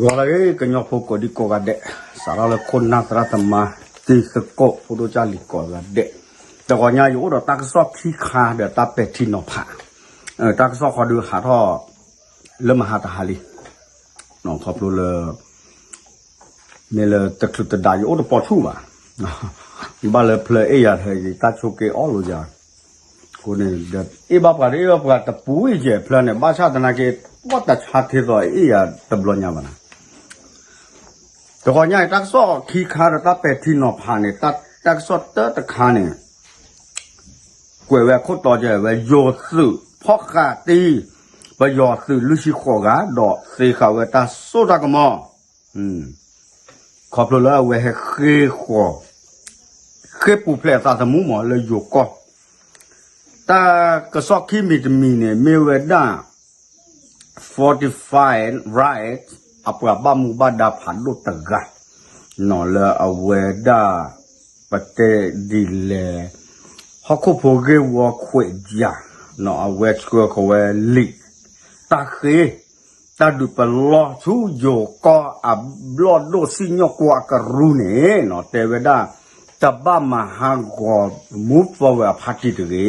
ဂီၤလၢအဂ့ၤ ကညီဖိကိးဒံကိးဂၤဒဲး, စးထီၣ်လၢခိၣ်နၢ်သရၣ်သမါ တံၤသကိး ဖိဒိၣ်ကၢ်လံၤကိးဂၤဒဲး, တဂီၤညါ ယအိၣ်ဒီးတၢ်ကစီၣ်ခံခါဒီးတၢ်ပဲာ်ထံနီၤဖး, တၢ်ကစီၣ်ဃီဒုးဟးထီၣ် လၢမဟါတဟါလံ, ခီဖျိလၢ မ့ၢ်လၢတချုးတဒါယအိၣ်တပိာ်ဆူၣ်ဘၣ်, ဘၣ်လၢဖျၢၣ်အ့ၣ်ယၤ ဟဲယတၢ်ဆိးက့အီၣ်လိာ်ယၤ, အဃိန့ၣ် အ့ၣ်ဘၣ်ပှၤတအ့ၣ်ဘၣ်ပှၤတပူၤယဲၢ်ဖျၢၣ်န့ၣ် ဘၣ်ဆၣ်သနာ်က့ ပှၤတဆါထဲသိးအ့ၣ်ယၤတဘျီညါဘၣ်နၤ, တဂီၤညါအံၤ တၢ်ကစီၣ်ခံခါဒီးတၢ်ပဲာ်ထံနီၤဖးန့ၣ် တၢ်ကစီၣ်တၢတခါန့ၣ် ကွဲးဝဲအခိၣ်တီကဲဝဲ ယိၤသုးဖီၣ်ဃာ်တံၢ် ပယီၤသုးလွံၢ်ဆံဃိးဂၤ ဒီးသ့ဃာ်ဝဲတၢ်စိတၢ်ကမီၤ, ခီဖျိလၢအဝဲဟဲဃ့ၢ်ဃီၤ ဃ့ၢ်ပူၤဖျဲးအသးသမူမးလၢယိၤကီၢ်, တၢ်ကစီၣ်ခံမံၤတမံၤန့ၣ် မ့ၢ်ဝဲဒၣ် forty five right အပှၤဘၣ်မူဘၣ်ဒါဖးဒိၣ်တဂၤ, လၢအဝဲဒၣ် ပတဲဒ်လဲၣ်, ဟီၣ်ခိၣ်ဖိဂ့ၢ်ဝီခွဲးယာ်, အဝဲဆှၢဃီၤဝဲလံာ် တၢ်ဃ့ တၢ်ဒုးပလီၢ်ဆူယိၤကီၢ်အဘျီၣ်ဒိၣ်စံၣ်ညီၣ်ကွီၢ်အကရူၢ်န့ၣ် တဲဝဲဒၣ် တဘၣ်မၤဟးဂီၤ move forward အဖါတံၢ်တဂ့ၤနီ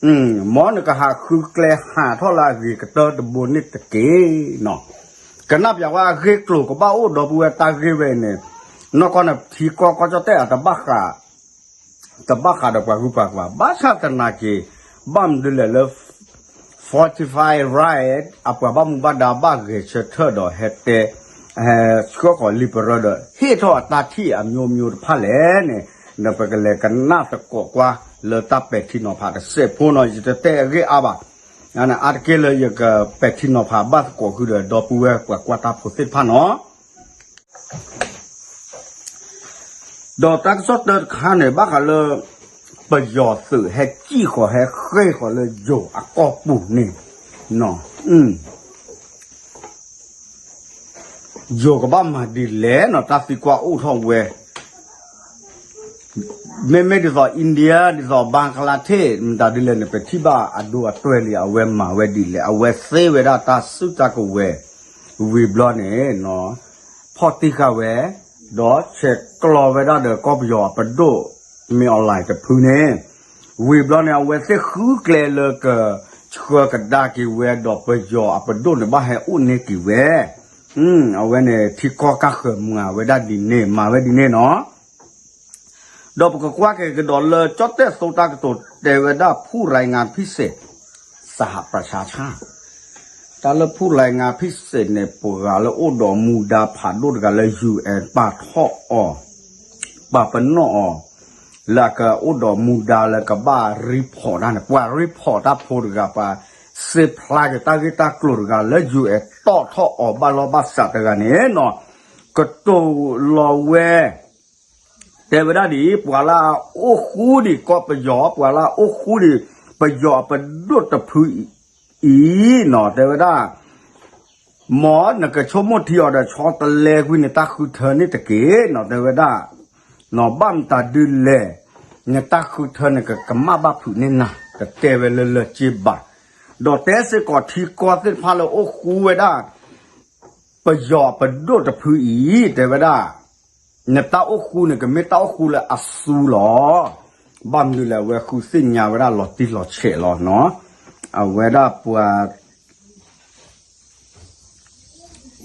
ၤ, မ်နကဟးဃုကျဲဟးထီၣ်လၢအဂ့ၤကတၢၢ်တဘိန့ၣ်တက့ၢ်နီၤ, ကနၣ်ပျးဝဲအဂ့ၢ်ကျိၤကဘၣ်အိၣ်ဒီပုၢ်ဝဲၢ်တၢ်ဂ့ၢ်ဝဲအံၤန့ၣ်, နီၢ်ကီၢ်န့ၣ်ထံကီၢ်ကီၢ်ကၠီၣ်တဲၣ်အတဘၣ်ဃး တဘၣ်ဃးဒီးပှၤဂုၤပှၤဂၤ ဘၣ်ဆၣ်သနာ်က့ ဘၣ်မနုၤလဲၣ်လၢ forty five right အပှၤဘၣ်မူဘၣ်ဒါဘၣ်ဂဲၤဆၢထၢၣ်ဒီးဟဲတဲ ဟဲဆှၢဃီၤလံာ်ပရၢဒီး ဟ့ၣ်ထီၣ်အတၢ်ထံၣ်အမျိုးမျိုးတဖၣ်လဲၣ်န့ၣ်, ဒီးပကလဲၤကနၣ်သကိးကွၢ်လၢတၢ်ပဲာ်ထံနီၤဖးတစဲးဖိနီၤ, ယတတဲအဂ့ၢ်အါဘၣ်, အါတက့ၢ်လၢယကပဲာ်ထံနီၤဖးဘၣ်သကိးဃုာ်ဒီး ဒီပုၢ်ဝဲၢ်ပှၤကွၢ်တၢ်ဖိသ့ၣ်တဖၣ်နီၤ. ဒီးတၢ်ကစီၣ်တၢတခါန့ၣ် ဘၣ်ဃးလၢ ပယီၤသုးဟဲစံၣ်ဃီၤဟဲဃ့ၢ်ဃီၤလၢယိၤအကီၢ်ပူၤန့ၣ်, ယိၤကဘၣ်မၤဒ်လဲၣ်နီၤ တၢ်သံကွၢ်အိၣ်ထီၣ်ဝဲ မ့မ့ၢ်ဒ်သိး India ဒ်သိး Bangladesh မတၤဒ်လဲၣ်န့ၣ် ပထံၣ်ဘၣ်အဒိအတွဲလံ အဝဲမၤဝဲဒ်လဲၣ် အဝဲသ့ဝဲဒၣ်တၢ်စုတၢ်ကဝဲၤ ဝံၤဘျီန့ၣ် ဖီၣ်တံၢ်ဃာ်ဝဲ ဒီးဆဲးကျိးဝဲဒၣ်ဒီးကီၢ်ပယီၤအပဒိၣ် မ့ၢ် online တဖုန့ၣ်, ဝံၤဘျီန့ၣ် အဝဲသ့ၣ်ဃုကျဲလၢကဆှၢကဒါက့ၤဝဲဒီးပယီၤအပဒိၣ်န့ၣ် ဘၣ်ဟဲအိၣ်န့ၢ်က့ၤဝဲ, အဝဲန့ၣ်ထံကီၢ်ကၢ်ဃၢၤမၤဝဲဒၣ်ဒ်န့ၣ် မၤဝဲဒ်န့ၣ်နီၤ. ဒီးပကကွၢ်က့ၤကဒီးလၢကၠီၣ်တဲၣ်သိတၢ်ကတိၤတဲဝဲဒၣ် ဖူၣ်ရံငါဖံၣ်စဲး စဟပြၢ်ဆါဆၣ်, တၢ်လၢဖူၣ်ရံငါဖံၣ်စဲးန့ၣ် ပှၤလၢအိၣ်ဒီးမူဒါဖးဒိၣ်တဂၤလၢ UN ပာ်ထီၣ်အီၤ, ပာ်ပနီၣ်အီၤ လၢအကအိၣ်ဒီးမူဒါလၢကဘၣ် report တၢ်န့ၣ် ပှၤ report တၢ်ဖိတဂၤ ပှၤစ့ဖျါက့ၤတၢ်ဂ့ၢ်တၢ်ကျိၤတဂၤလၢ UN တီၣ်ထီၣ်အီၤဘၣ်လီၢ်ဘၣ်စးတဂၤန့ၣ်နီၤ, ကတိၤလီၤဝဲ တဲဝဲဒၣ်ဒ်အံၤ, ပှၤလၢအအိၣ်ဃူဒံးကီၢ်ပယီၤ, ပှၤလၢအအိၣ်ဃူဒံးပယီၤအပဒိၣ်တဖုအံၤနီၤ, တဲဝဲဒၣ် မ်နကဆိကမိၣ်ထံအီၤဒီးဆီတလဲကွံာ်နတၢ်ဃုထၢန့ၣ်တက့ၢ်နီၤ, တဲဝဲဒၣ် ဘၣ်မတၤဒ်လဲၣ် နတၢ်ဃုထၢန့ၣ် ကကမၣ်ဘၣ်ဖုးန့ၢ်နၤ, တတဲဝဲလၢလၢက့ဘၣ်, ဒီးတဲစ့ၢ်ကီးထံကီၢ်သ့ၣ်တဖၣ်လၢအိၣ်ဃူဝဲဒၣ် ပယီၤအပဒိၣ်တဖုအံၤ တဲဝဲဒၣ် နတၢ်အိၣ်ဃူန့ၣ် ကမ့ၢ်တၢ်အိၣ်ဃူလၢအစူလီၤ. ဘၣ်မနုၤလဲၣ် အဝဲဃုသ့ၣ်ညါဝဲဒၣ်လီၤတံၢ်လီၤဆဲးလီၤနီၤ. အဝဲဒၣ်ပှၤ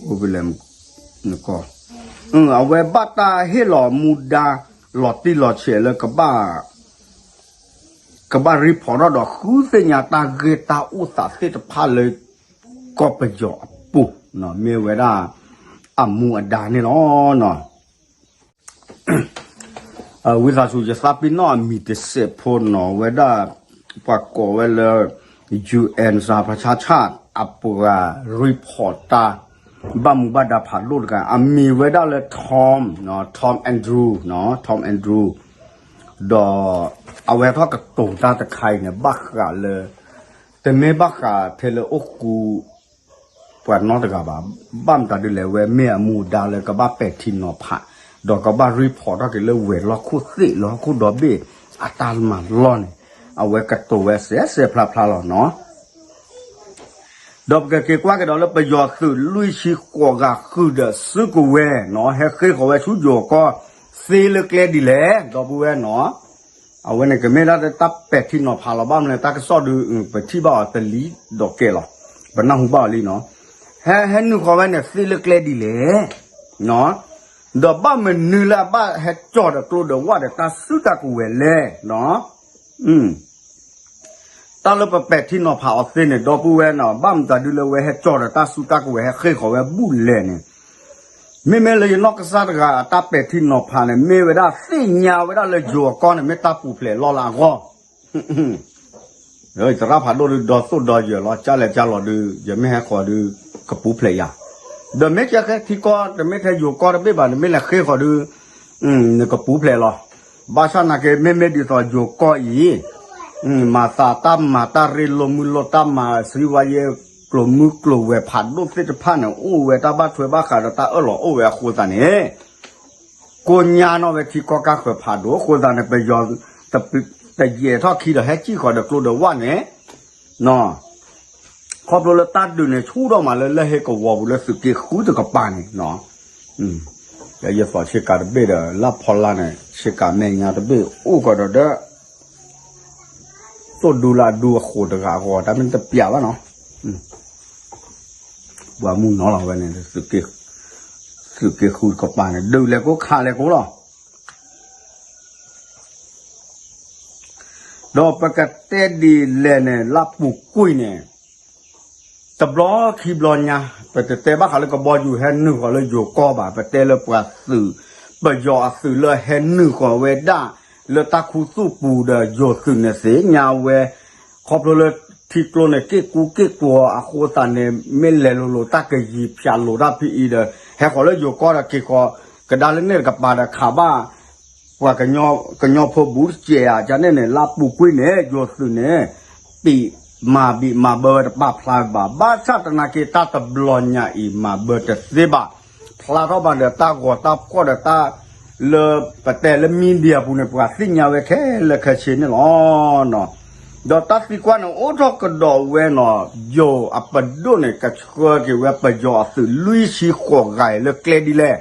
အိၣ်ဖဲလဲၣ် အဝဲဘၣ်တၢ်ဟ့ၣ်လီၤမူဒါ လီၤတံၢ်လီၤဆဲးလၢ ကဘၣ် report ထီၣ်ဒီးဃုသ့ၣ်ညါတၢ်ဂ့ၢ်တၢ်အိၣ်သးသ့ၣ်တဖၣ်လၢ ကီၢ်ပယီၤအပူၤ မ့ၢ်ဝဲဒၣ် အမူအဒါန့ၣ်လီၤ. ဝံသးစူၤ ယသးပ့ၤနီၣ်အမံၤတစဲးဖိနီၤ, ဝဲဒၣ် ပှၤကိးဝဲလၢ UN စဟပြၢ်ဆါဆၣ် အပှၤ report တၢ် ဘၣ်မူဘၣ်ဒါဖးဒိၣ်တဂၤ အမံၤဝဲဒၣ်လၢ Tom, Tom Andrew, Tom Andrew ဒီးအဝဲထီၣ်ကတိၤတၢ်တခါအံၤန့ၣ် ဘၣ်ဃးလၢ တမ့ၢ်ဘၣ်ဃးထဲလၢအိၣ်ဃူ ပှၤနီတဂၤဘၣ်. ဘၣ်မတၤဒ်လဲၣ် အဝဲမ့ၢ်အမူဒါလၢကဘၣ်ပဲာ်ထံနီၤဖး ဒီးကဘၣ် report ထီၣ်က့ၤလၢဝဲၤလီၢ်ခိၣ်သ့ၣ်လၢဟီၣ်ခိၣ်ဒီဘ့ၣ်အတၢ်မၤလီၢ်န့ၣ် အဝဲကတိၤဝဲစဲးစဲးဖျါဖျါလီၤနီၤ. ဒီးပကက့ၤကွၢ်ကဒီးလၢပယီၤသုးလွံၢ်ဆံဃိးဂၤဃုာ်ဒီးစုကဝဲၤနီၤ ဟဲဃ့ၢ်ဃီၤဝဲဆူယိၤကီၢ်သ့လၢကျဲဒ်လဲၣ် ဒီပုၢ်ဝဲၢ်နီၤ. အဝဲန့ၣ်ကမ့ၢ်ဒၣ်တၢ်ပဲာ်ထံနီၤဖးလီၤ ဘၣ်မနုၤလဲၣ် တၢ်ကစီၣ်ဒုး ပထံၣ်ဘၣ်အီၤတလံၤဒီးကဲလီၤ ပနၢ်ဟူဘၣ်အီၤလံနီၤ. ဟဲ ဟဲနုာ်ဃီၤဝဲန့ၣ်သ့လၢကျဲဒ်လဲၣ် ဒီးဘၣ်မနုၤလၢအဘၣ်ဟဲကၠီၣ်ဒီးကျိဒီးဝၣ်ဒီးတၢ်စုတၢ်ကဝဲၤလဲၣ်နီၤ. တၢ်လၢပပဲာ်ထံနီၤဖးအီၤသ့န့ၣ် ဒီပုၢ်ဝဲၢ်နီၤ ဘၣ်မတၤဒုလၢဝဲဟဲကၠီၣ်ဒီးတၢ်စုတၢ်ကဝဲၤ ဟဲဃ့ၢ်ဃီၤဝဲဘူၣ်လဲၣ်န့ၣ်, မ့မ့ၢ်လၢယနီၢ်ကစၢ်တဂၤအတၢ်ပဲာ်ထံနီၤဖးန့ၣ် မ့ၢ်ဝဲဒၣ်သ့ၣ်ညါဝဲဒၣ်လၢယိၤအကီၢ်န့ၣ် မ့ၢ်တၢ်ပူၤဖျဲးလီၢ်လၢအဂီၢ် သရၣ်ဖးဒိၣ်ဒုးဒီသိၣ်ဒီယၢၤလီၤ ကၢ်လဲၤကၢ်လီၤဒုး ယမ့ၢ်ဟဲဃီၤဒုး ကပူၤဖျဲးယၤ, ဒီးမ့ၢ်ကဲဃဲထံကီၢ် တမ့ၢ်ထဲယိၤကီၢ်တဘ့ၣ်ဘၣ် နမ့ၢ်လဲၤဃ့ၢ်ဃီၤဒုး နကပူၤဖျဲးလီၤ. ဘၣ်ဆၣ်နာ်က့ မ့မ့ၢ်ဒ်သိးယိၤကီၢ်အံၤ မၤသးတၢ်မၤတၢ်ရ့လိာ်မုာ်လိာ်တၢ်မၤစံဝါယဲ ကျိာ်မုၢ်ကျိာ်ဝဲၤဖးဒိၣ်သ့ၣ်တဖၣ်န့ၣ် အိၣ်ဝဲတၢ်ဘၣ်ထွဲဘၣ်ဃးဒီးတၢ်အၢၣ်လီၤအိၣ်ဝဲအဃိသတးန့ၣ် ကိညါနီၣ်ဝဲထံကီၢ်ကၢ်ဃၢၤဖးဒိၣ်အဃိသတးန့ၣ် ပယီၤ တယဲၢ်ထီၣ်ခံဒီးဟဲစံၣ်ဃီၤဒီးကျိဒီးဝၣ်န့ၣ် ခီဖျိလၢတၢ်ဒုးန့ၣ်ဆူၣ်ထီၣ်မးလၢလၢၢ်ဟ့ကဝီၤပူၤလၢသုးက့ဃုတကပၤန့ၣ်, ယသိးဆ့ကၤတဘ့ၣ်ဒီး လၢဖီလာ်န့ၣ် ဆ့ကၤမဲာ်ညါတဘ့ၣ်အိၣ်ကဒီးဒီး သိၣ်ဒူလၢအဒူအဃိးတဂၤအဂီၢ် တၢ်မ့ၢ်တပျးဘၣ်နီၤ, ပှၤမုၢ်နီၤလီၤဝဲန့ၣ် သုးက့ဃုတကပၤန့ၣ် ဒုးလဲၤကိခးလဲၤကိလီၤ. ဒီးပကတဲဒ်လဲၣ်န့ၣ် လၢပူၤကွံာ်န့ၣ် တဘျီခံဘျီညါ ပတတဲဘၣ်ဃးလၢကဘီယူၤဟဲနုာ်ဃီၤလၢယိၤကီၢ်ဘၣ် ပတဲလၢပှၤသုး ပယီၤအသုးလၢဟဲနုာ်ဃီၤဝဲဒၣ် လၢတၢ်ခူသူၣ်ပူၤဒီးယိၤသုးန့ၣ်သ့ၣ်ညါဝဲ ခီဖျိလၢထံကျိန့ၣ်က့ၣ်ကူက့ၣ်ကွီၤအဃိသတးန့ၣ် မ့ၢ်လဲၤလိၤလိၤတၢ်ကယံၤဖၠးလိၤတၢ်ဖဲအံၤဒီး ဟဲဃီၤလၢယိၤကီၢ်ဒီးက့ၤဃီၤ ကဒါလၢန့ၣ်တကပၤဒီးခးဘၣ် ပှၤကညီ ကညီဖိဘူးတစဲးဧါ ကန့ၣ်န့ၣ် လၢပူၤကွံာ်န့ၣ် ယိၤသုးန့ၣ် ပံာ်မၤဘံးမၤဘၢဝဲတပာ်ဖျါဘၣ် ဘၣ်ဆၣ်သနာ်က့ တၢ်တဘျီညါအံၤ မၤဘၢတသ့ဘၣ် ဖျါထီၣ်ဘၣ်ဒီးတၢ်ဂီၤတၢ်ဖှီၣ်ဒီးတၢ် လၢပတဲလၢ media ပူၤန့ၣ် ပှၤသ့ၣ်ညါဝဲခဲလၢာ်ခဲဆ့န့ၣ်လီၤ. ဒီးတၢ်သံကွၢ်န့ၣ် အိၣ်ထီၣ်ကဒီးဝဲနီၤ ယိၤအပဒိၣ်န့ၣ် ကဆှၢက့ၤဝဲပယီၤအသုးလွံၢ်ဆံဃိးဂၤအံၤလၢကျဲဒ်လဲၣ်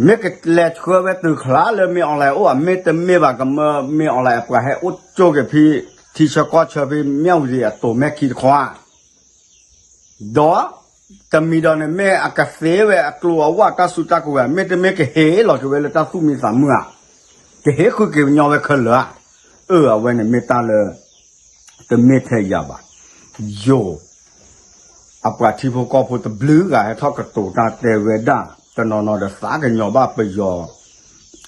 မ့ၢ်ကလဲၤဆှၢဝဲတုၤချါလၢမ့ၢ် online အိၣ်ဧါ မ့ၢ်တမ့ၢ်ဘၣ်ကမၢမ့ၢ် online အပှၤဟဲအိၣ်ကၠိက့ၤဖဲ ထံဆၢကီၢ်ဆၢဖဲ မၠၣ်ဝတံၤအတိၤမဲၢ်ခံတခီဧါ ဒီး တမံၤဒီးန့ၣ် မ့ၢ်အကသ့ဝဲအကျိအဝၣ်တၢ်စုတၢ်ကဝဲၤ မ့တမ့ၢ်ကဟ့ၣ်လီၤက့ၤဝဲလၢတၢ်သူၣ်မံသးမုာ်ဧါ, ကဟ့ၣ်ဃုာ်က့ၤကညီဝဲခဲလၢာ်ဧါ, အၢ အဝဲန့ၣ်မ့ၢ်တၢ်လၢ တမ့ၢ်ထဲယၤဘၣ်, ယိၤ အပှၤထံဖိကီၢ်ဖိတဘျုးဂၤဟဲထီၣ်ကတိၤတၢ်တဲဝဲဒၣ် တနီၤနီၤဒီးသးကညီၤဘၣ်ပယီၤ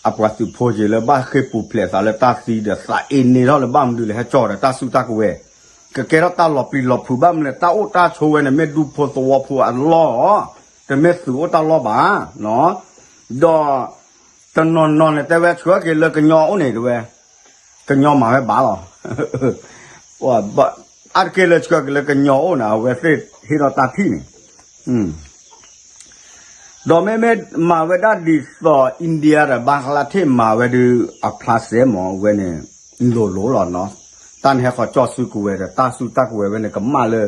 အပှၤသုးဖိက့ၤလၢဘၣ်ဃ့ၢ်ပူၤဖျဲးသးလၢတၢ်သံဒီးသးအ့န့ၢ်ထီၣ်လၢဘၣ်မနုၤလဲၣ် ဟဲကၠီၣ်ဒီးတၢ်စုတၢ်ကဝဲၤ, ကကဲထီၣ်တၢ်လီၤပျံၤလီၤဖုးဘၣ်မနုၤလဲၣ် တၢ်အိၣ်တၢ်ဆိးဝဲန့ၣ် မ့ၢ်ဒူဖိသဝီဖိအလီၢ်, တမ့ၢ်သုးအိၣ်တၢ်လီၢ်ဘၣ်, ဒီး တနီၤနီၤန့ၣ် တဲဝဲဆှၢက့ၤလၢကညီအိၣ်န့ၣ် တဲဝဲ, ကညီမၤဝဲဘၣ်လီၤ. အါတက့ၢ်လၢဆှၢက့ၤလၢကညီအိၣ်န့ၣ် အဝဲသ့ၣ်ဟ့ၣ်ထီၣ်တၢ်ထံၣ်န့ၣ်, ဒီးမ့မ့ၢ်မၤဝဲဒၣ်ဒ်သိး India ဒီး Bangladesh မၤဝဲဒုး အဖျါစဲမး အဝဲန့ၣ် လိၤလိၤလီၤနီၤ, တၢ်န့ၣ်ဟဲဃီၤကၠီၣ်စုကဝဲၤဒီး တၢ်စုတၢ်ကဝဲၤဝဲန့ၣ် ကမၣ်လၢ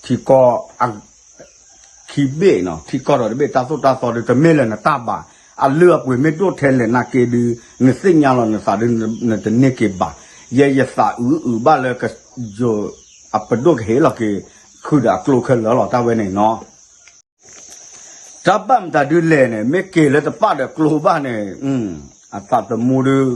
ထံကီၢ် ခံဘ့ၣ်နီၤ ထံကီၢ်ဒီးတဘ့ၣ်တၢ်သိၣ်တၢ်သီဒုး တမ့ၢ်လၢနတၢ်ဘၣ်, အလုၢ်အပှ့ၤမ့ၢ်ဒိၣ်ထဲလဲၣ်နာ်က့ဒုး နသ့ၣ်ညါလီၤနသးဒုး နတန့ၢ်က့ၤဘၣ်, ယဲယသးအုးအုးဘၣ်လၢကယိၤ အပဒိၣ်ကဟ့ၣ်လီၤက့ၤ ခုဒီးအကျိခဲလၢာ်လီၤ တၢ်ဝဲန့ၣ်နီၤ တၢ်ဘၣ်မတၤဒုးလဲၣ်န့ၣ် မ့ၢ်က့ၤလၢတပာ်ဒီးကျိဘၣ်န့ၣ် အသးသမူဒုး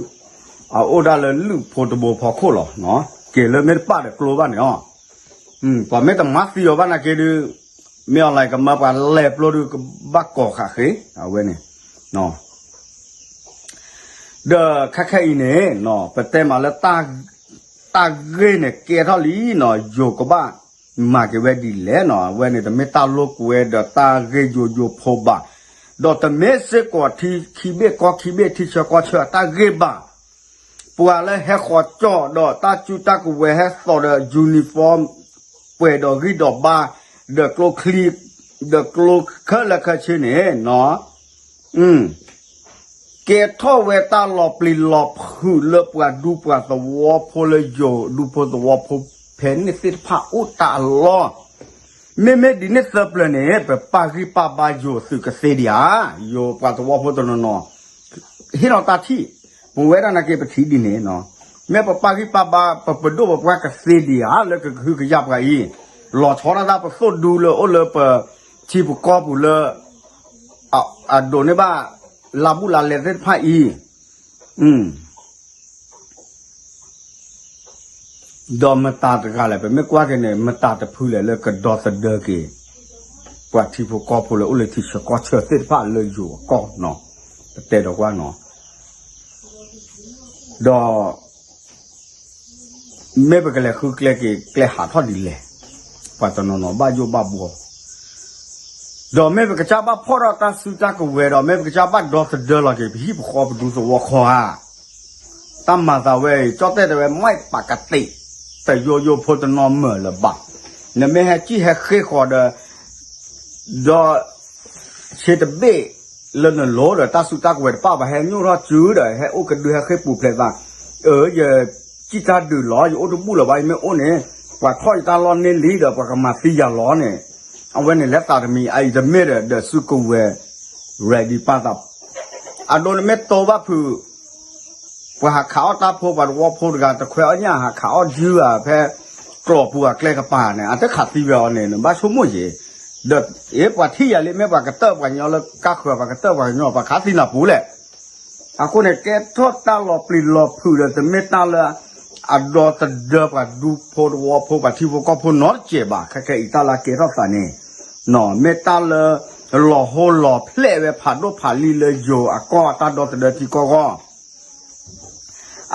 အအိၣ်ဒၣ်လၢလုၢ်ဖိတဘိဖီခိၣ်လီၤ. က့ၤလၢမ့ၢ်တပာ်ဒီးကျိဘၣ်န့ၣ်အီၤ, ပှၤမ့ၢ်တမၤသံအီၤဘၣ်နာ်က့ဒုး မ့ၢ်အီၤလၢကမၢပှၤလဲၤပျိဒုး ကဘၣ်ကိးဃာ်ဃ့ အဝဲန့ၣ် ဒီးခဲခဲအံၤန့ၣ် ပတဲမးလၢ တၢ်ဂ့ၢ်န့ၣ် ကဲထီၣ်လံနီၤ ယိၤကဘၣ်မၤက့ၤဝဲဒ်လဲၣ်နီၤ အဝဲန့ၣ် တမ့ၢ်တၢ်လိာ်ကွဲဒီးတၢ်ဂ့ၢ်ယိယိဖိဘၣ်, ဒီးတမ့ၢ်စ့ၢ်ကီးထံခံဘ့ၣ်ကီၢ်ခံဘ့ၣ်ထံဆၢကီၢ်ဆၢအတၢ်ဂ့ၢ်ဘၣ်, ပှၤလၢဟဲဃီၤကၠီၣ်ဒီးတၢ်စုတၢ်ကဝဲၤဟဲသိးဒီး uniform ပှဲၤဒီးဂံၢ်ဒီးဘါ ဒီးကျိချံ ဒီးကျိခဲလၢာ်ခဲဆ့န့ၣ်နီၤ ကဲထီၣ်ဝဲတၢ်လီၤပျံၤလီၤဖုးလၢပှၤဒူပှၤသဝီဖိလၢယိၤဒူဖိသဝီဖိ ဖဲန့ၣ်သ့ၣ်တဖၣ်အိၣ်တၢ်အလီၢ်, မ့မ့ၢ်ဒ်န့ၣ်သၢပျၢၤန့ၣ် ပပာ်ဂံၢ်ပာ်ဘါယိၤသုးကသ့ဒံးဧါ, ယိၤပှၤသဝီဖိတနီၤနီၤ ဟ့ၣ်လီၤတၢ်ထံၣ်, ပဝဲဒၣ်နာ်က့ပထံၣ်ဒ်န့ၣ်, မ့ၢ်ပပာ်ဂံၢ်ပာ်ဘါ ပပဒိၣ်ပပှၢ်ကသ့ဒံးဧါ လၢကကဟုကယာ်ပှၤအံၤ, လီၤဆီဒၣ်တၢ်ပသိၣ်ဒူလၢအိၣ်လၢပထံပကီၢ်ပူၤလၢ အဒိးန့ၢ်ဘၣ် လါဘူးလါလဲသ့ၣ်တဖၣ်အံၤ, ဒီးမတၤတဂၤလဲၣ် ပမ့ၢ်ကွၢ်က့ၤန့ၣ် မတၤတဖုလဲၣ်လၢကဒီသဒၢက့ၤ ပှၤထံဖိကီၢ်ဖိလၢအိၣ်လၢထံဆၢကီၢ်ဆၢသ့ၣ်တဖၣ်လၢယိၤအကီၢ်နီၤ, ပတဲဒီးကွၢ်နီၤ, ဒီး မ့ၢ်ပကလဲၤဃုကျဲက့ၤကျဲဟးထီၣ်ဒ်လဲၣ်, ပှၤတနီၤနီၤဘၣ်ယိၣ်ဘၣ်ဘှီ ဒီးမ့ၢ်ပကစၢ်ဘၣ်ဖီၣ်ထီၣ်တၢ်စုတၢ်ကဝဲၤဒီး မ့ၢ်ပကစၢ်ဘၣ်ဒီသဒၢလီၤက့ၤ ပဟံၣ်ပဃီပဒူသဝီခီဧါ, တၢ်မၤသးဝဲအံၤ ကၠီၣ်တဲၣ်တဲဝဲ မ့ၢ်ပကတ့ၢ် တယိယိဖိတနီၤမၢၢ်လၢၤဘၣ်, နမ့ၢ်ဟဲစံၣ်ဟဲဃ့ၢ်ဃီၤဒီး ဒီး ဆ့တဘ့ၣ်လၢနလိၤဒီး တၢ်စုတၢ်ကဝဲၤတပာ်ဘၣ်ဟဲညိၣ်ထီၣ်စုဒီး ဟဲအိၣ်ကဒုဟဲဃ့ၢ်ပူၤဖျဲးသး, အၢ ယစံၣ်တၢ်ဒုးလီၤ ယအိၣ်တဘူၣ်လၢၤဘၣ် ယမ့ၢ်အိၣ်န့ၣ် ပှၤထီၣ်ယတၢ်လီၢ်န့ၢ်လံဒီး ပှၤကမၤသံယၤလီၤန့ၣ်, အဝဲန့ၣ်လဲၤသးတမံၤ အအံၤတမ့ၢ်ဒီး ဒီးစုကဝဲၤ ready ပာ်သး, အဒိနမ့ၢ်တိဘၣ်ဖုး ပှၤဟးခးအီၣ်တၢ်ဖိ ပှၤသဝီဖိတဂၤ တခွဲအီၣ်ညၣ် ဟးခးအီၣ်ဒုဧါ ဖဲ ကျီၢ်ပူၤအကျဲကပၤန့ၣ် အတခးသံဝဲအီၤန့ၣ် နဘၣ်ဆိကမိၣ်ယံၤ, ဒီး အ့ ပှၤထံၣ်ယၤလံ မ့ၢ်ပှၤကတၢၢ်ပှၤကညီလၢကါဃၢၤ ပှၤကတၢၢ်ပှၤကညီ ပှၤခးသံနၤပူၤလဲၣ်, အဃိန့ၣ် ကဲထီၣ်တၢ်လီၤပျံၤလီၤဖုးဒီး တမ့ၢ်တၢ်လၢ အဒီသဒၢပှၤဒူဖိသဝီဖိ ပှၤထံဖိကီၢ်ဖိနီတစဲးဘၣ် ခဲကဲအံၤတၢ်လၢကဲထီၣ်သးန့ၣ် မ့ၢ်တၢ်လၢ လီၤဟိလီၤဖျဲးဝဲဖးဒိၣ်ဖးလံာ်လၢယိၤအကီၢ် တၢ်ဒီသဒၢထံကီၢ်ဂီၢ်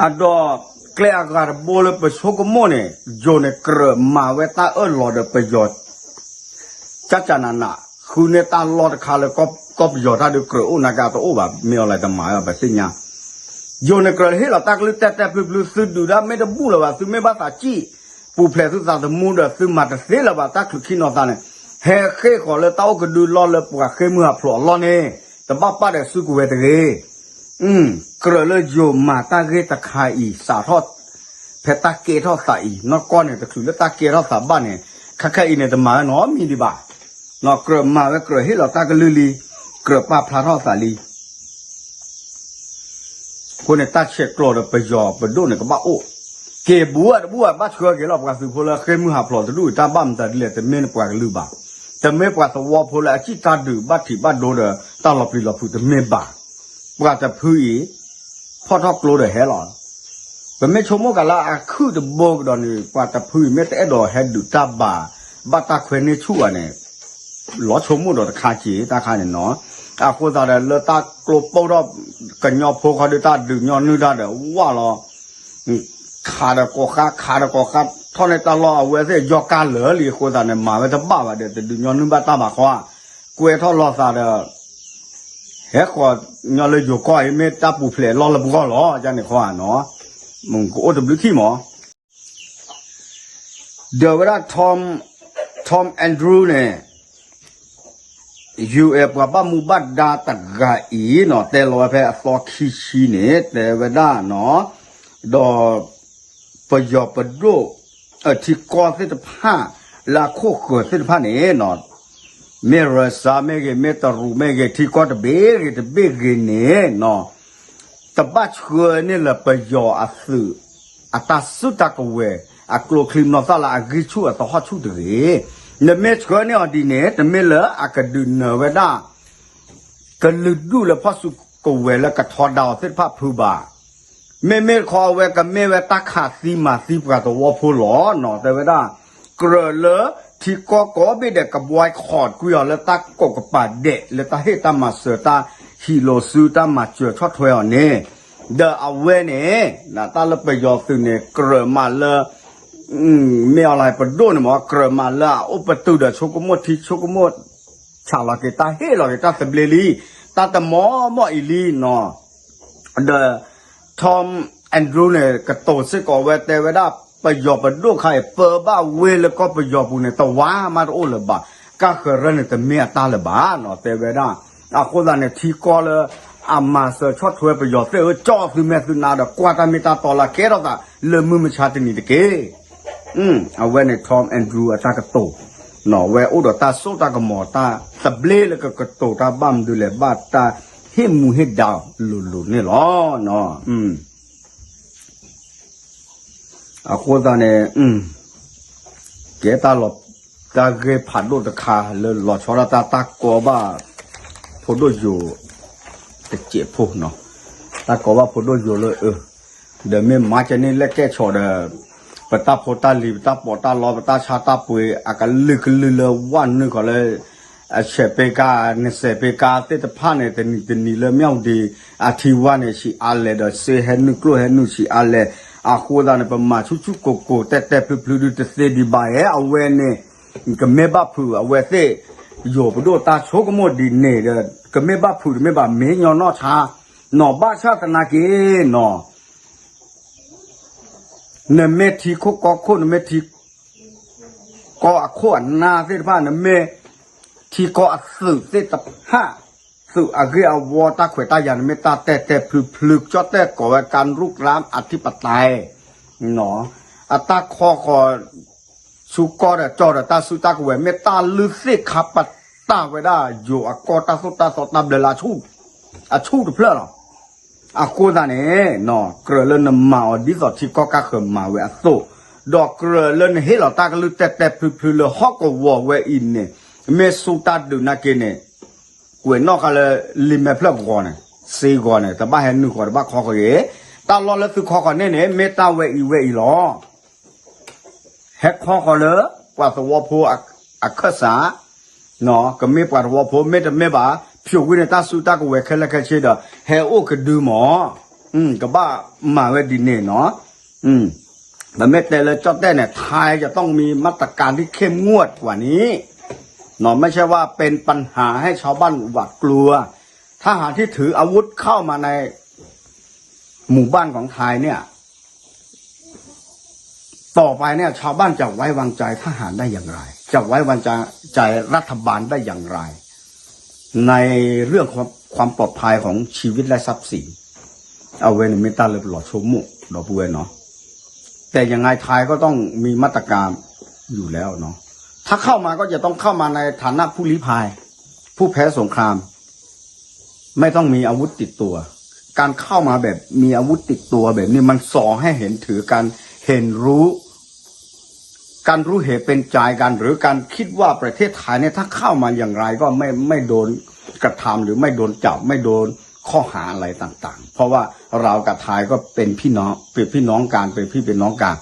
အဒီးကျဲအဂၤတဘိလၢပဆိကမိၣ်န့ၣ် ယိၤန့ၣ်ကြၢးမၤဝဲတၢ်အၢၣ်လီၤဒီးပယီၤ ကၠၢ်ကၠၢ်နးနး ဃုန့ၢ်တၢ်လီၢ်တခါလၢကီၢ်ပယီၤတၢ်ဒုးကြၢးအိၣ်နာ်က့တအိၣ်ဘၣ် မ့ၢ်အီၤလဲၣ်တမၤဘၣ်ပသ့ၣ်ညါ ယိၤန့ၣ်ကြၢးဟ့ၣ်လီၤတၢ်ကလုၢ်တဲတဲဖျုဖျု သုဒုးဒၣ်မ့ၢ်တဘူၣ်လၢၤဘၣ် သုမ့ၢ်ဘၣ်သးစံၣ် ပူၤဖျဲးသုသးသမူဒီး သုမၤတသ့လၢၤဘၣ် တၢ်ချုးခံနီၤသးန့ၣ် ဟဲဃ့ၢ်ဃီၤလၢတၢ်အိၣ်ကဒုလီၢ်လၢပှၤဃ့ၢ်မုၢ်ဟးဖျိးအလီၢ်န့ၣ် တဘၣ်ပာ်ဒီးစုကဝဲၤတဂ့ၤ ကြၢးလၢယိၤမၤတၢ်ဂ့ၢ်တခါအံၤ စးထီၣ် ဖဲတၢ်ကဲထီၣ်သးအံၤ နီၢ်ကီၢ်န့ၣ် တချုးလၢတၢ်ကဲထီၣ်သးဘၣ်န့ၣ် ခဲခဲအံၤန့ၣ် တမၤဝဲနီတမံၤဒံးဘၣ်. ကြၢးမၤဝဲ ကြၢးဟ့ၣ်လီၤတၢ်ကလုၢ်လံ, ကြၢးပာ်ဖျါထီၣ်သးလံ. အဃိန့ၣ် တၢ်ဆဲးကျိးဒီးပယီၤပဒိၣ်န့ၣ် ကဘၣ်အိၣ်က့ၤဘူးဧါတဘူးဧါ ဘၣ်ဆှၢက့ၤလီၤ ပှၤသုးဖိလၢဃ့ၢ်မုၢ်ဟးဖျိးတဒူၣ်အံၤ တၢ်ဘၣ်မတၤဒ်လဲၣ် တမ့ၢ်ပှၤကလုာ်ဘၣ်. တမ့ၢ်ပှၤသဝီဖိလၢအစံၣ်တၢ်ဒုးဘၣ်ထံးဘၣ်ဒိဒီး တၢ်လီၤပျံၤလီၤဖုးတမ့ၢ်ဘၣ်. ပှၤတဖုအံၤ ဖီၣ်ထီၣ်ကျိဒီးဟဲလီၤ. ပမ့ၢ်ဆိကမိၣ်ကလၢအခုၣ်တဘိကဒီးန့ၣ် ပှၤတဖုအံၤမ့ၢ်တအဲၣ်ဒိးဟဲဒုးတၢ်ဘၣ် ဘၣ်တၢ်ခွဲးန့ၢ်ဆူၣ်ဘၣ်န့ၣ် လီၤဆိကမိၣ်ဒီးတခါက့ၤ တၢ်ခါန့ၣ်နီၤ. အဃိသတးဒီးလၢတၢ်ကျိပိၢ်ထီၣ် ကညီဖိခီဒုးတၢ်ဒုးညီနုၢ်တၢ်ဒီးဝၣ်လီၤ. ခးဒီးကိးဃါ ခးဒီးကိးဃါ ထီၣ်န့ၢ်တၢ်လီၢ်အဝဲသ့ၣ်ယီၢ်ကၢ်လၢာ်လံအဃိသတးန့ၣ် မၤဝဲတဘၣ်ဘၣ်ဒီး တဒုးညီနုၢ်ဘၣ်တၢ်ဘၣ်ဃီဧါ. ကွဲထီၣ်လီၤသးဒီး ဟဲဃီၤညီလၢယိၤကီၢ်အံၤ မ့ၢ်တၢ်ပူၤဖျဲးလီၢ်လၢပဂီၢ်လီၤ ယန့ၣ်ဃီဧါနီၤ. ကအိၣ်တဘျုးထံၣ်မး ဒီးဝဲဒၣ် Tom Andrew န့ၣ် ယူၢ်အဲၣ် ပှၤဘၣ်မူဘၣ်ဒါတဂၤအံၤနီၤ တဲလီၤဝဲဖဲအသီခံဆံန့ၣ် တဲဝဲဒၣ်နီၤ ဒီးပယီၤပဒိၣ် ထံကီၢ်သ့ၣ်တဖၣ် လၢအခိၣ်ဃၢၤသ့ၣ်တဖၣ်န့ၣ်နီၤ မ့ၢ်ရၢစၢ်မ့ၢ်ဂ့ၤ မ့ၢ်တရူးမ့ၢ်ဂ့ၤ ထံကီၢ်တဘ့ၣ်ဂ့ၤတဘ့ၣ်ဂ့ၤန့ၣ်နီၤ တဘၣ်ဆှၢန့ၢ်လၢပယီၤအသုး အတၢ်စုတၢ်ကဝဲၤ အကျိချံမျိာ်သၣ်လၢအဂံၢ်ဆူၣ်အသဟီၣ်ဆူၣ်တဂ့ၤ. နမ့ၢ်ဆှၢန့ၢ်အီၤဒ်န့ၣ် တမ့ၢ်လၢအကဒုးနၢၤဝဲဒၣ် ကလုာ်ဒူၣ်လၢဖီၣ်စုကဝဲၤလၢကထီဒါအီၤသ့ၣ်တဖၣ်ဖုးဘၣ်. မ့မ့ၢ်တခီအဝဲကမ့ၢ်ဝဲတၢ်ခးသံမၤသံပှၤသဝီဖိလီၤနီၤ တဲဝဲဒၣ် ကြၢးလၢထံကီၢ်ကိးဘ့ၣ်ဒဲးကဘှီခီးကွံာ်အီၤလၢ တၢ်ကိးကပၤဒဲး လၢတၢ်ဟ့ၣ်တၢ်မၤစၢၤ တၢ်ဟံးလိာ်စု တၢ်မၤစၢၤဆီၣ်ထွဲအီၤန့ၣ် ဒီးအဝဲန့ၣ် တၢ်လၢပယီၤသုးန့ၣ် ကြၢးမးလၢ မ့ၢ်အီၤလၢပဒိၣ်န့ၣ်မ့ၢ် ကြၢးမးလၢအအိၣ်ပတုာ်ဒီးဆိကမိၣ်ထံဆိကမိၣ် ဆးလီၤက့ၤတၢ်ဟ့ၣ်လီၤက့ၤတၢ်သဘျ့လံ, တၢ်တမီၤမီၢ်အံၤလံနီၤ. ဒီး Tom Andrew န့ၣ် ကတိၤစ့ၢ်ကီးဝဲတဲဝဲဒၣ် ပယီၤပဒိၣ်ခါအံၤ ပၢဘၣ်ဝ့ၢ်လၢကီၢ်ပယီၤပူၤန့ၣ် တဝါမးတအိၣ်လၢၤဘၣ်. ကၢ်ဃၢၤရၢန့ၣ်တမ့ၢ်အတၢ်လၢၤဘၣ်နီၤ တဲဝဲဒၣ်. အဃိသတးန့ၣ် ထံကီၢ်လၢအမၤစၢၤဆီၣ်ထွဲပယီၤသ့ၣ်ဧၢ ကၠီသုမဲာ်သုနါဒီး ကွၢ်တၢ်မ့ၢ်တၢ်တီလၢကဲထီၣ်သးလၢမုၢ်မဆါတနံၤတက့ၢ်. အဝဲန့ၣ် Tom Andrew အတၢ်ကတိၤ, နီၢ် အဝဲအိၣ်ဒီးတၢ်စိတၢ်ကမီၤ တၢ်သဘျ့လၢကကတိၤတၢ်ဘၣ်မနုၤလဲၣ် ဘၣ်တၢ်ဟ့ၣ်မူဟ့ၣ်ဒါလိၤလိၤန့ၣ်လီၤ. အဃိသတးန့ၣ် ကဲတၢ်လီၤ တၢ်ဂ့ၢ်ဖးဒိၣ်တခါ လၢလီၤဆီဒၣ်တၢ် တၢ်ကီဘၣ် ဖိဒိၣ်ယိၤ တစဲးဖိနီၤ, တၢ်ကီဘၣ်ဖိဒိၣ်ယိၤလၢ အၢ ဒီးမ့ၢ်မၤကဲန့ၣ် လဲၣ်ကဲဆီးဒီး ပတၢ်ဖိတၢ်လံၤ ပတၢ်ပီးတၢ်လီ ပတၢ်ဆါတၢ်ပှ့ၤ အကလုာ်ကလုာ်လၢဝဲနုာ်ဃီၤလၢ အဆဲးပ့ကါ နစဲးပ့ကါသ့ၣ်တဖၣ်န့ၣ် တနံၤတနံၤလၢမၠီၣ်ဒံး အထံဝါန့ၣ် ဆံးအါလဲၣ် ဒီးစ့ဟဲနုာ်ကျိၣ်ဟဲနုာ်ဆံးအါလဲၣ်, အဃိသတးန့ၣ် ပမၤဆူၣ်ဆူၣ်ကိၢ်ကိၢ် တဲာ်တဲာ်ဖျုးဖျုးဒုးတသ့ဒံးဘၣ်ဧါ, အဝဲန့ၣ် ကမ့ၢ်ဘၣ်ဖုး အဝဲသ့ၣ် ယိၤပဒိၣ်တၢ်ဆိကမိၣ်ဒ်န့ၣ်ဒီး ကမ့ၢ်ဘၣ်ဖုးတမ့ၢ်ဘၣ် မ့ၢ်ညီနီၢ်ဆါ, နီၢ် ဘၣ်ဆၣ်သနာ်က့ နီၢ် နမ့ၢ်ထံခိၣ်ကီၢ်ခိၣ် နမ့ၢ်ထံကီၢ်အခိၣ်အနၢ်သ့ၣ်တဖၣ် နမ့ၢ်ထံကီၢ်အသုးသ့ၣ်တဖၣ် သုးအဂ့ၢ်အဝီ တၢ်ခွဲးတၢ်ယာ် နမ့ၢ်တၢ်တဲာ်တဲာ်ဖျုးဖျုး ကၠီၣ်တဲၣ်ကိးဝဲ การรุกรานอธิปไตย နီၢ် အတၢ်ခီဃီၤ ဆူကီၢ်ဒီးကၠီၣ်ဒီးတၢ်စုတၢ်ကဝဲၤ မ့ၢ်တၢ်လုၢ်သ့ၣ်ခါပတာ်ဝဲဒၣ် ယိၤအကီၢ်တၢ်သိၣ်တၢ်သီတၢ်ဘျၢလၢ အဆူၣ်တဖျၢၣ်လီၤ. အဃိသတးန့ၣ် နီၢ် ကြၢးလၢနမၤအီၤဒ်သိးထံကီၢ်ကၢ်ဃၢၤမၤဝဲအသိး, ဒီးကြၢးလၢနဟ့ၣ်လီၤတၢ်ကလုၢ်တဲာ်တဲာ်ဖျုးဖျုးလၢဟီၣ်ကဝီၤဝဲအံၤန့ၣ် မ့ၢ်ဆူၣ်တၢ်ဒုးနာ်က့န့ၣ် ကွဲးနီၣ်ဃာ်လၢ လံာ်မဲာ်ဖျၢၣ်ပဂီၤန့ၣ် စ့ဂီၤန့ၣ် တဘၣ်ဟဲနုာ်ဃီၤ တဘၣ်ခီဃီၤဂ့ၤ, တၢ်လီၢ်လၢသုခီဃီၤန့ၣ်န့ၣ် မ့ၢ်တၢ်ဝဲအံၤဝဲအံၤလီၤ. ဟဲခီဃီၤလၢ ပှၤသဝီဖိအခၢၣ်စး, နီၢ် ကမ့ၢ်ပှၤသဝီဖိ မ့တမ့ၢ်ဘၣ် ဖျိးဝံၤန့ၣ် တၢ်စုတၢ်ကဝဲၤခဲလၢာ်ခဲဆ့ဒီး ဟဲအိၣ်ကဒုမၢ်, ကဘၣ်မၤဝဲဒ်န့ၣ်နီၢ်. ပမ့ၢ်တဲလၢကၠီၣ်တဲၣ်န့ၣ် ไทยจะต้องมีมาตรการที่เข้มงวดกว่านี้ ไม่ใช่ว่าเป็นปัญหาให้ชาวบ้านหวาดกลัว ทหารที่ถืออาวุธเข้ามาใน หมู่บ้านของไทยเนี่ย ต่อไปเนี่ยชาวบ้านจะไว้วางใจทหารได้อย่างไร จะไว้วางใจรัฐบาลได้อย่างไร ในเรื่องของความปลอดภัยของชีวิตและทรัพย์สิน အဝဲန့ၣ်မ့ၢ်တၢ်လၢပလီၤဆိကမိၣ်ဒီပုၢ်ဝဲၢ်နီၢ်. แต่ยังไงไทยก็ต้องมีมาตรการอยู่แล้วเนาะ ถ้าเข้ามาก็จะต้องเข้ามาในฐานะผู้ลี้ภัย ผู้แพ้สงคราม ไม่ต้องมีอาวุธติดตัว การเข้ามาแบบมีอาวุธติดตัวแบบนี้มันส่อให้เห็นถึงการเห็นรู้ การรู้เหตุเป็นใจกัน หรือการคิดว่าประเทศไทยเนี่ยถ้าเข้ามาอย่างไรก็ไม่ไม่โดนกระทำหรือไม่โดนจับไม่โดนข้อหาอะไรต่างๆ เพราะว่าเรากับไทยก็เป็นพี่น้องเป็นพี่น้องกันเป็นพี่เป็นน้องกัน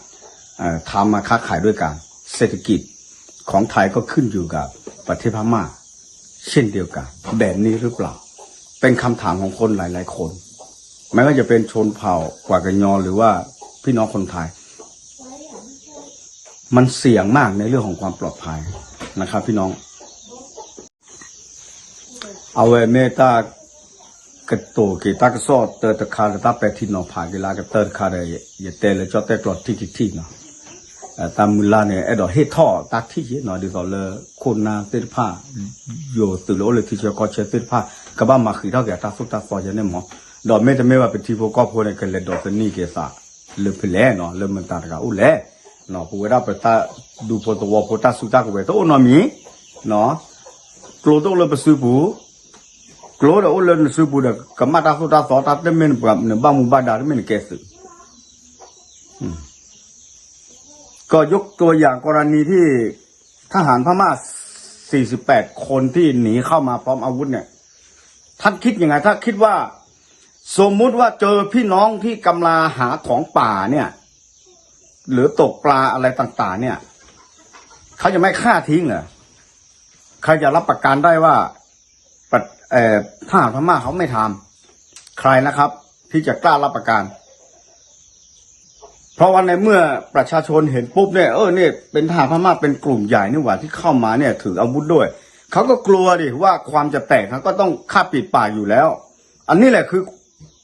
ทำมาค้าขายด้วยกัน เศรษฐกิจของไทยก็ขึ้นอยู่กับประเทศพม่าเช่นเดียวกัน แบบนี้หรือเปล่า เป็นคำถามของคนหลายๆคน ไม่ว่าจะเป็นชนเผ่ากว่ากะญอหรือว่าพี่น้องคนไทย มันเสี่ยงมากในเรื่องของความปลอดภัยนะครับพี่น้อง အဝဲမ့ၢ်တၢ်ကတိၤက့ၤတၢ်ကစီၣ်တၢတခါဒီး တၢ်ပဲာ်ထံနီၤဖးက့ၤလၢအကတၢၢ်တခါဒီး ယတဲလၢကၠီၣ်တဲၣ်ကျိာ်ထံၣ်ထံၣ်ထံၣ်နီၤ, တၢ်မုၢ်လၢ်န့ၣ် အဲၣ်ဒိးဟ့ၣ်ထီၣ်တၢ်ထံၣ်က့ၤနီၤ ဒ်သိးလၢခိၣ်နၢ်သ့ၣ်တဖၣ် ယိၤသုးလၢအိၣ်လၢထံဆၢကီၢ်ဆၢသ့ၣ်တဖၣ် ကဘၣ်မၤဃံးထီၣ်က့ၤအတၢ်သိၣ်တၢ်သီယဲန့ၣ်မး, ဒီးမ့တမ့ၢ်ဘၣ်ပထံဖိကီၢ်ဖိန့ၣ် ကလဲၤဒိးသန့ၤက့ၤသးလၢဖဲလဲၣ်နီၤ လၢမတၤတဂၤအိၣ်လဲၣ်, ပဝဲဒၣ်ပတၢ်ဒူဖိသဝီဖိတၢ်စုတၢ်ကဝဲၤတအိၣ်နီတမံၤ ကျိတအိၣ်လၢပစုပူၤ, ကျိဒီးအိၣ်လၢနစုပူၤဒီး ကမၣ်တၢ်သိၣ်တၢ်သီတၢ်တမ့ၢ်နဘၣ်မူဘၣ်ဒါတမ့ၢ်နကဲသုး ก็ยกตัวอย่างกรณีที่ทหารพม่าสี่สิบแปดคนที่หนีเข้ามาพร้อมอาวุธเนี่ย ท่านคิดยังไง ถ้าคิดว่า สมมุติว่าเจอพี่น้องที่กำลังหาของป่าเนี่ย หรือตกปลาอะไรต่างๆเนี่ย เขาจะไม่ฆ่าทิ้งเหรอ ใครจะรับประกันได้ว่า ปะ- เอ่อ ทหารพม่าเขาไม่ทำ ใครนะครับ ที่จะกล้ารับประกัน เพราะว่าในเมื่อประชาชนเห็นปุ๊บเนี่ย เออ เนี่ย เป็นทหารพม่าเป็นกลุ่มใหญ่นี่หว่าที่เข้ามาเนี่ย ถืออาวุธด้วย เขาก็กลัวดิว่าความจะแตก เขาก็ต้องฆ่าปิดปากอยู่แล้ว อันนี้แหละคือ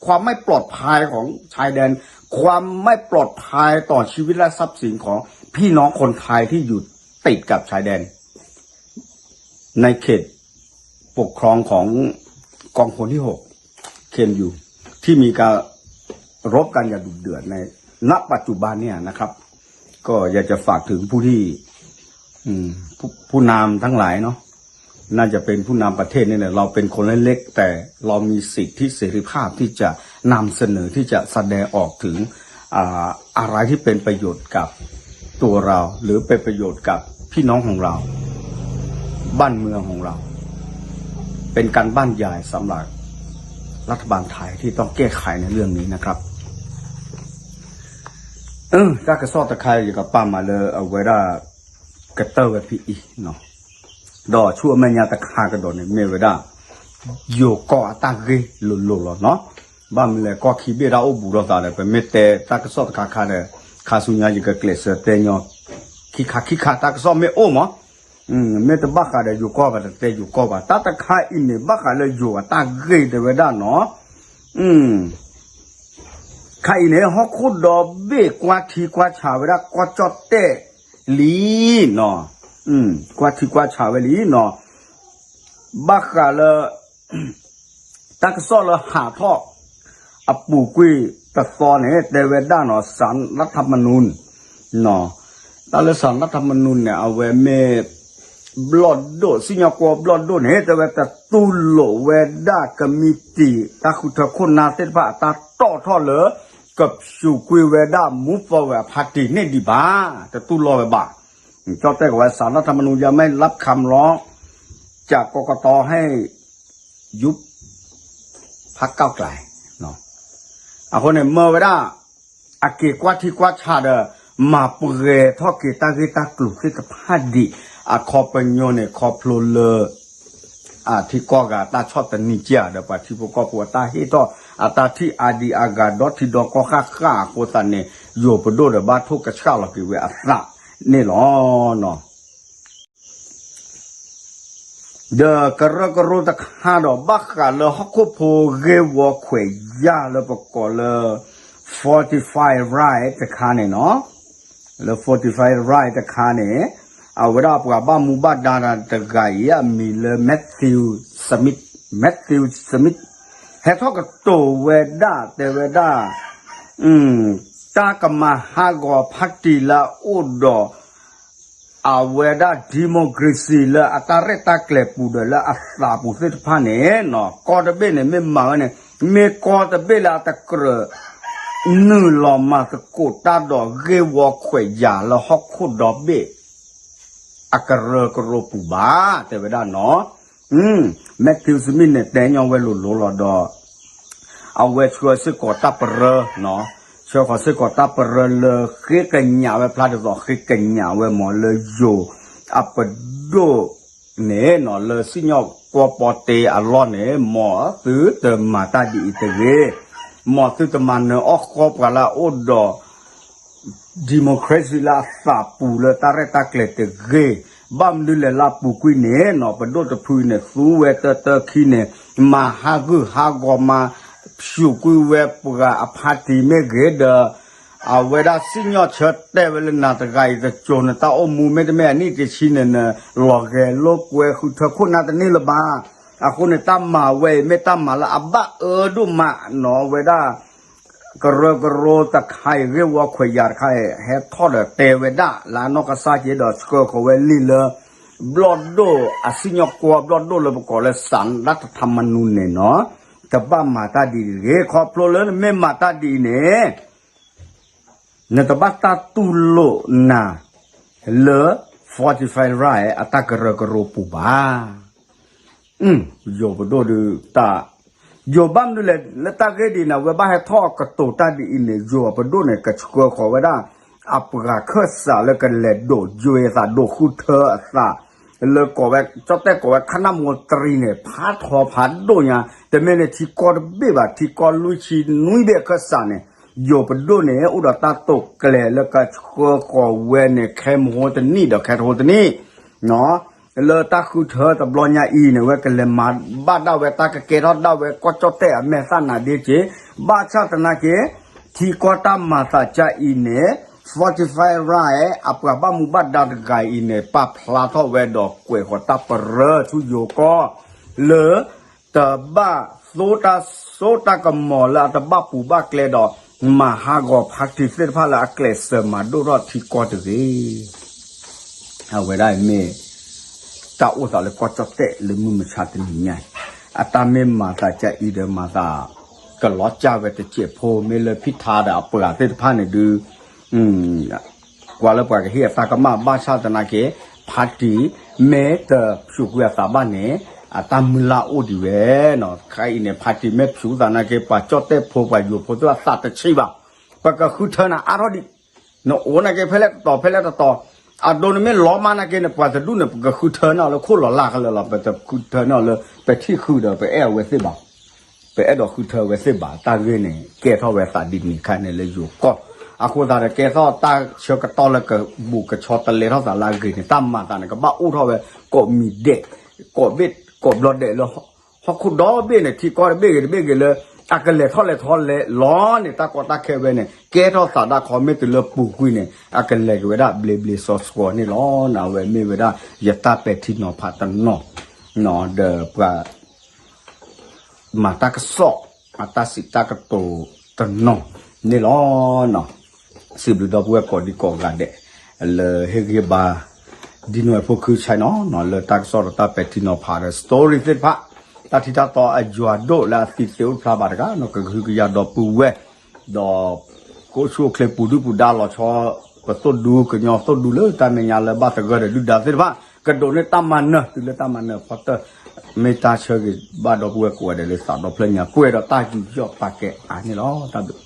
ความไม่ปลอดภัยของชายแดน ความไม่ปลอดภัยต่อชีวิตและทรัพย์สินของพี่น้องคนไทยที่อยู่ติดกับชายแดน ในเขตปกครองของกองพลที่หก เคเอ็นยู ที่มีการรบกันอย่างดุเดือดในณปัจจุบันเนี่ยนะครับ ก็อยากจะฝากถึงผู้ที่ อืม ผู้ ผู้นำทั้งหลายเนาะ น่าจะเป็นผู้นำประเทศนี่แหละ เราเป็นคนเล็กๆ แต่เรามีสิทธิเสรีภาพที่จะนำเสนอ ที่จะแสดงออกถึง อ่า อะไรที่เป็นประโยชน์กับตัวเรา หรือเป็นประโยชน์กับพี่น้องของเรา บ้านเมืองของเรา เป็นการบ้านใหญ่สำหรับรัฐบาลไทยที่ต้องแก้ไขในเรื่องนี้นะครับ เออ တၢ်ကစီၣ်တခါ ယကပာ်မၤလၢအဝဲဒၣ် ကတၢၢ်ဝဲဖဲအံၤနီၤ, ဒီးဆူအမဲာ်ညါတခါကဒီးန့ၣ် မ့ၢ်ဝဲဒၣ် ယိၤကီၢ်အတၢ်ဂ့ၢ်လိၤလိၤလီၤနီၤ. ဘၣ်မနုၤလဲၣ် ကီၢ်ခံဘ့ၣ်တၢ်အိၣ်ဘူးလိာ်သးဒီး ပမ့ၢ်တဲတၢ်ကစီၣ်တခါခါဒီး ခါဆူညါယကကျဲးစၢးတဲညီ ခံခါခံခါတၢ်ကစီၣ်မ့ၢ်အိၣ်မး မ့ၢ်တဘၣ်ဃးဒီးယိၤကီၢ်ဘၣ် တတဲယိၤကီၢ်ဘၣ်. တၢ်တခါအံၤန့ၣ် ဘၣ်ဃးလၢယိၤအတၢ်ဂ့ၢ်တဲဝဲဒၣ်နီၤ. ခါအံၤန့ၣ် ဟီၣ်ခိၣ်ဒီဘ့ၣ်ကွၢ်ထံကွၢ်ဆးဝဲဒၣ်ကီၢ်ကၠီၣ်တဲၣ်လံနီၤ. ကွၢ်ထံကွၢ်ဆးဝဲလံနီၤ. ဘၣ်ဃးလၢ တၢ်ကစီၣ်လၢဟးထီၣ် အပူၤကွံာ်တသီန့ၣ် တဲဝဲဒၣ်နီၤ สารรัฐธรรมนูญ တၢ်လၢ สารรัฐธรรมนูญ န့ၣ် အဝဲမ့ၢ် ဘျီၣ်ဒိၣ် စံၣ်ညီၣ်ကွီၢ်ဘျီၣ်ဒိၣ်န့ၣ် တဲဝဲတတူၢ်လိာ်ဝဲဒၣ် ကမံးတံာ် တၢ်ဃုထၢခိၣ်နၢ်သ့ၣ်တဖၣ်အတၢ်တီၣ်ထီၣ်လၢ ကပျူၤကွံာ်ဝဲဒၣ် Move Forward Party န့ၣ်ဒံးဘၣ်, တတူၢ်လိာ်ဝဲဘၣ်. ကၠီၣ်တဲၣ်ကီးဝဲ สารรัฐธรรมนูญ ยังไม่รับคำร้อง จากกกต ให้ยุบพรรคก้าวไกล အဃိန့ၣ် မၢဝဲဒၣ် အက့ၤကွၢ်ထံကွၢ်ဆးဒီး မၤပှဲၤထီၣ်က့ၤတၢ်ဂ့ၢ်တၢ်ကျိၤသ့ၣ်တဖၣ်ဒံး အခီပညီန့ၣ် ခီဖျိလၢ အထံကီၢ်ဂၤတၢ်ဆီၣ်သနံးက့ၤဒီး ပှၤထံဖိကီၢ်ဖိအတၢ်ဟ့ၣ်ထီၣ် အတၢ်ထံၣ်အါဒံအါဂၤ ဒီထံဒီကီၢ်ဃၣ်ဃၣ်အဃိသတးန့ၣ် ယိၤပဒိၣ်ဒီးဘၣ်ထိၣ်ကဆှၣ်လီၤက့ၤဝဲအသးန့ၣ်လီၤ. ဒီးကရၢကရိတခါဒီး ဘၣ်ဃးလၢဟီၣ်ခိၣ်ဖိဂ့ၢ်ဝီခွဲးယာ်လၢပကိးလၢ fortified right တခါန့ၣ်နီၤ, လၢ fortified right တခါန့ၣ် အဝဲဒၣ်ပှၤဘၣ်မူဘၣ်ဒါတဂၤအံၤ အမံၤလၢ Matthew Smith, Matthew Smith ဟဲထီၣ်ကတိၤဝဲဒၣ် တဲဝဲဒၣ် တၢ်ကမၤဟးဂီၤဖါတံၣ်လၢအအိၣ်ဒီး အဝဲဒၣ် democracy လၢအတၢ်ရဲၣ်တၢ်ကျဲၤပူၤဒီးလၢအသးပူၤသ့ၣ်တဖၣ်န့ၣ်နီၤ, ကီၢ်တဘ့ၣ်န့ၣ် မ့ၢ်မၤဝဲန့ၣ် မ့ၢ်ကီၢ်တဘ့ၣ်လၢအတကြၢး နုာ်လီၤမၤသကိးတၢ်ဒီးဂ့ၢ်ဝီခွဲးယာ်လၢဟီၣ်ခိၣ်ဒီဘ့ၣ် အကရၢကရိပူၤဘၣ် တဲဝဲဒၣ်နီၤ. Matthew Smith န့ၣ် တဲညီဝဲလိၤလိၤလီၤဒီး အဝဲဆှၢစ့ၢ်ကီးတၢ်ပရၢ, ဆှၢဃီၤစ့ၢ်ကီးတၢ်ပရၢလၢဃ့ကညးဝဲဖျါဒ်သိး ဃ့ကညးဝဲမ့ၢ်လၢယိၤအပဒိၣ်န့ၣ်နီၤ, လၢစံၣ်ညီၣ်ကွီၢ်ပီတ့အလီၢ်န့ၣ် မ်သုတမၤတၢ်ဒ်အံၤတဂ့ၤ, မ်သုတမၤနၢၤအီၣ်ဃီပှၤလၢအအိၣ်ဒီး democracy လၢအသးပူၤလၢတၢ်ရဲၣ်တၢ်ကျဲၤတဂ့ၤ, ဘၣ်မနုၤလဲၣ်လၢအပူၤကွံာ်န့ၣ်နီၤ, ပဒိၣ်တဖုန့ၣ် သူဝဲတၢတၢခံန့ၣ် မၤဟးဂူာ်ဟးဂီၤမၤ ပျူၤကွံာ်ဝဲပှၤအဖါတံၣ်မ့ၢ်ဂ့ၤဒီး အဝဲဒၣ်စံၣ်ညီၣ်ဆၢတဲာ်ဝဲလၢနၤတဂၤအံၤတကၠိၤန့ၣ် တၢ်အိၣ်မူမ့တမ့ၢ်အနံၣ်တဆံန့ၣ် နလီၤဂဲၤလိာ်ကွဲဃုထၢခိၣ်နၢ်တန့ၢ်လၢၤဘၣ်. အဃိန့ၣ် တၢ်မၤဝဲအံၤမ့ၢ်တၢ်မၤလၢအဘၣ်အၢဒိၣ်မးနီၤ, အဝဲဒၣ် ကရၢကရိတခါအံၤ ဂ့ၢ်ဝီခွဲးယာ်တခါအံၤ ဟဲထီၣ်ဒီးတဲဝဲဒၣ်လၢအနီၢ်ကစၢ်က့ဒီး ဆှၢဃီၤဝဲလံာ်လၢ ဘျီၣ်ဒိၣ်အစံၣ်ညီၣ်ကွီၢ်ဘျီၣ်ဒိၣ်လၢပကိးလၢ สารรัฐธรรมนูญ န့ၣ်နီၤ, တဘၣ်မၤတၢ်ဒ်အံၤတဂ့ၤ, ခီဖျိလၢနမ့ၢ်မၤတၢ်ဒ်အံၤန့ၣ် နတဘၣ်တၢ်တူၢ်လိာ်နၤ လၢ fortified right အတၢ်ကရၢကရိပူၤဘၣ်. ယိၤပဒိၣ်ဒုးတၢ်, ယိၤဘၣ်မနုၤလဲၣ် လၢတၢ်ဂ့ၢ်ဒ်န့ၣ် အဝဲဘၣ်ဟဲထီၣ်ကတိၤတၢ်ဒ်အံၤန့ၣ် ယိၤအပဒိၣ်န့ၣ် ကဆှၢဃီၤဝဲဒၣ် အပှၤခၢၣ်စးလၢကလဲၤဒိးယွဲအသး ဒိးဃုထၢအသး လၢကိးဝဲ ကၠီၣ်တဲၣ်ကိးဝဲ ခနၣ်မိတရံန့ၣ် ဖးထီဖးဒိၣ်ညါ တမ့ၢ်လၢထံကီၢ်တဘ့ၣ်ဘၣ် ထံကီၢ်လွံၢ်ဆံနွံဘ့ၣ်အခၢၣ်စးန့ၣ် ယိၤပဒိၣ်န့ၣ် အိၣ်ဒီးတၢ်တိာ်ကျဲၤလၢကဆှၢဃီၤဝဲန့ၣ် ခဲမဟိတနံၣ်ဒီးခဲတဟိတနံၣ် လၢတၢ်ဃုထၢတဘျီညါအံၤန့ၣ် ဝဲကလဲၤမၤဘၣ်ဒၣ်ဝဲတၢ်ကကဲထီၣ်ဒၣ်ဝဲကီၢ်ကၠီၣ်တဲၣ်အမဲာ်သၣ်နၤဒ့က့ၤ ဘၣ်ဆၣ်သနာ်က့ ထံကီၢ်တၢ်မၤသးကါအံၤန့ၣ် fortified right အပှၤဘၣ်မူဘၣ်ဒါတဂၤအံၤန့ၣ် ပာ်ဖျါထီၣ်ဝဲဒီးကွဲးဃီၤတၢ်ပရၢဆူယိၤကီၢ် လၢ တဘၣ်သိတၢ်စိတၢ်ကမီၤလၢအတဘၣ်ပူၤဘၣ်ကျဲဒီး မၤဟးဂီၤဖါတံၢ်သ့ၣ်တဖၣ်လၢအကျဲးစၢးမၤဒိၣ်ထီၣ်ထံကီၢ်တဂ့ၤ. အဝဲဒၣ်အံၤမ့ၢ် တၢ်အိၣ်သးလၢကီၢ်ကၠီၣ်တဲၣ်လၢမုၢ်မဆါတနံၤညါအံၤ, အတၢ်မ့ၢ်မၤသးကအံၤဒီးမၤသး ကလီၤကၢ်ဝဲတစဲးဖိ မ့ၢ်လၢဖံထါဒီးအပှၤသ့ၣ်တဖၣ်န့ၣ်ဒုး ကွၢ်လၢပှၤကဟ့ၣ်အတၢ်ကမၣ်ဘၣ်ဆၣ်သနာ်က့ ဖါတံၢ်မ့ၢ်တဖျိးကွံာ်အသးဘၣ်န့ၣ် အတၢ်မုၢ်လၢ်အိၣ်ဒံးဝဲနီၤ. ခဲအံၤန့ၣ် ဖါတံၢ်မ့ၢ်ဖျိးသးနာ်က့ ပှၤကၠီၣ်တဲၣ်ဖိပှၤယိၤဖိသ့ၣ်တဖၣ်သးတဆံးဘၣ်. ပကဃုထၢနၤအါထီၣ်ဒံး နအိၣ်နာ်က့ဖဲလဲၣ်တတီၤ ဖဲလဲၣ်တတီၤ, အဒိန့ၣ်မ့ၢ်လီၤမးနာ်က့န့ၣ် ပှၤတဒူၣ်န့ၣ် ပကဃုထၢန့ၢ်အီၤလၢခိၣ်လီၤလၢ်ကလၢာ်လီၤ. ပတဃုထၢန့ၢ်အီၤလၢ ပထံၣ်ဃုာ်ဒီး ပအဲၣ်အဝဲသ့ၣ်ဘၣ်, ပအဲၣ်ဒိးဃုထၢအဝဲသ့ၣ်ဘၣ်. တၢ်ဂ့ၢ်န့ၣ် ကဲထီၣ်ဝဲသးဒ်န့ၣ်ခါန့ၣ်လၢယိၤကီၢ်, အဃိသတးဒီး ကဲထီၣ်တၢ်ဆၢကတီၢ်လၢကဘူးကဆီတလဲထီၣ်သးလၢအဂ့ၤန့ၣ် တၢ်မၤသးန့ၣ် ကဘၣ်အိၣ်ထီၣ်ဝဲ ကိးမံၤဒဲး ကိးဘ့ၣ်ကိးဘျီဒဲးလၢ ဟီၣ်ခိၣ်ဒီဘ့ၣ်န့ၣ် ထံကီၢ်တဘ့ၣ်ဂ့ၤတဘ့ၣ်ဂ့ၤလၢ အကလဲၤထီၣ်လဲၤထီလဲၤလီၤန့ၣ် တၢ်ကီတၢ်ခဲဝဲန့ၣ် ကဲထီၣ်သးဒၣ်ခီ မ့ၢ်တုၤလၢပူၤကွံာ်န့ၣ် အကလဲၤက့ၤဝဲဒၣ်ဘျ့ဘျ့ဆှီဆှီန့ၣ်လီၤ. အဝဲမ့ၢ်ဝဲဒၣ်ယတၢ်ပဲာ်ထံနီၤဖးတနီၤ ဒီးပှၤ မၤတၢ်ကစီၣ် အတၢ်စံးတၢ်ကတိၤတနီၤန့ၣ်လီၤ. စံးဘျုးဒီပုၢ်ဝဲၢ်ကိးဒံကိးဂၤဒဲး လၢဟ့ၣ်ဂံၢ်ဘါ ဒ်နိဝဲဖိခုဆဲနီၤ လၢတၢ်ကစီၣ်ဒီးတၢ်ပဲာ်ထံနီၤဖးဒီး story သ့ၣ်တဖၣ် တၢ်ထံတၢ်တီအယွၤဒိၣ်လၢအသံသ့အိၣ်ဖျါဘၣ်တဂၤနီၤ ကကဟုကယာ်ဒီပုၢ်ဝဲၢ် ဒီး ကအိၣ်ဆူၣ်အိၣ်ချ့ပူၤဒုၣ်ပူၤဒါလီၤဆီ ပသိၣ်ဒူကညီသိၣ်ဒူလၢတၢ်မဲာ်ညါလၢဘၣ်သဂၢၢ်ဒီးဒုၣ်ဒါသ့ၣ်တဖၣ် ကဒိးန့ၢ်တၢ်မၤနၢၤ တုၤလၢတၢ်မၤနၢၤဖီတၢၢ် မ့ၢ်တၢ်ဆၢဂ့ၤဘၣ်ဒီပုၢ်ဝဲၢ်ကိးဂၤဒဲးလၢသးဒီဖျၢၣ်ညါ ပှဲၤဒီးတၢ်ယူးယီၣ်ပာ်ကဲအါန့ၣ်လီၤ. တၢ်ဘျုး